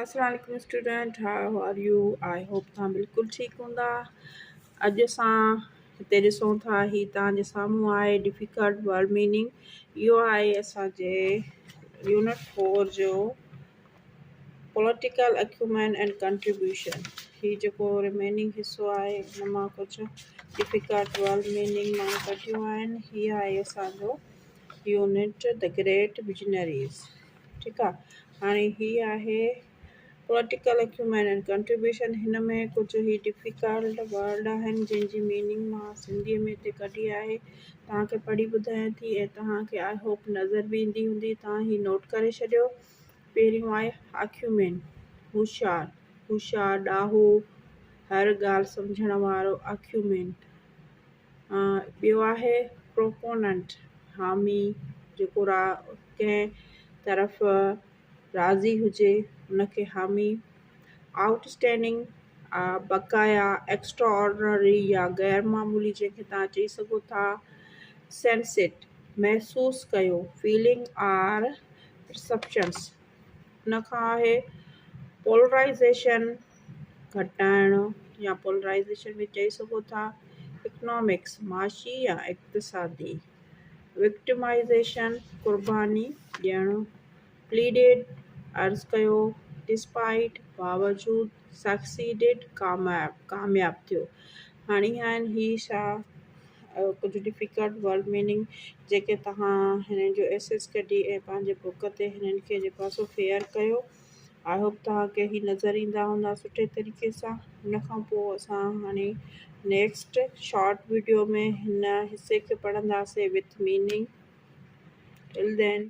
السلام عليڪم student how are you I hope توهان بلڪل ٺيڪ هوندا اڄ اسان هتي ڏسون ٿا هي توهان جي سامهون آهي ڊفيڪلٽ ورڊ ميننگ اهو آهي اسان جي يونٽ فور جو پوليٽيڪل اڪيومين اينڊ ڪنٽريبيوشن هي جيڪو ريميننگ حصو آهي ان مان ڪجهه ڊفيڪلٽ ورڊ ميننگ مان ڪڍيون آهن هي آهي اسان جو يونٽ the great visionaries ٺيڪ آ هاڻي هي آهي پوليٽيڪل اڪيومين اينڊ ڪنٽريبيوشن هن ۾ ڪجهه هي ڊفيڪلٽ ورڊ آهن جن جي ميننگ مان سنڌي ۾ هتي ڪڍي آهي توهان کي پڙهي ٻڌايان ٿي ۽ توهان کي I hope نظر به ايندي هوندي توهان هي نوٽ ڪري ڇڏيو پهريون آهي اڪيومين هوشيار هوشيار ڏاهو هر ڳالهه سمجهڻ وارو اڪيومين ٻيو آهي پروپوننٽ، حامي، جيڪو ڪنهن طرف راضي هجي ان کي حامي. آئوٽ اسٽينڊنگ، بقايا، ايڪسٽرا آرڊنري يا غير معمولي جنهن کي توهان چئي سگهو ٿا. سينس it, محسوس ڪيو، فيلنگ آر پرسپشنس. ان کان آهي پولرائيزيشن. گهٽائڻ يا پولرائيزيشن به چئي سگهو ٿا، اڪنامڪس، معاشي يا اقتصادي، وڪٽمائيزيشن، قرباني ڏيڻ، پليڊيڊ، عرض ڪيو، ڊسپائيٽ، باوجود، سڪسيڊڊ، ڪامياب ٿيو. هاڻي آهن هي ڇا ڪجهه ڊفيڪلٽ ورڊ ميننگ جيڪي توهان هنن جو ايس ايس ڪڍي ۽ پنهنجي بڪ تي هنن کي جيڪو آهي سو فيئر ڪيو. I hope توهان کي هي نظر ايندا هوندا سٺي طريقي سان ان کان پوء اسان هاڻي نيڪسٽ شارٽ ويڊيو ۾ هن حصي کي پڙهنداسين وٿ ميننگ ٽل دين.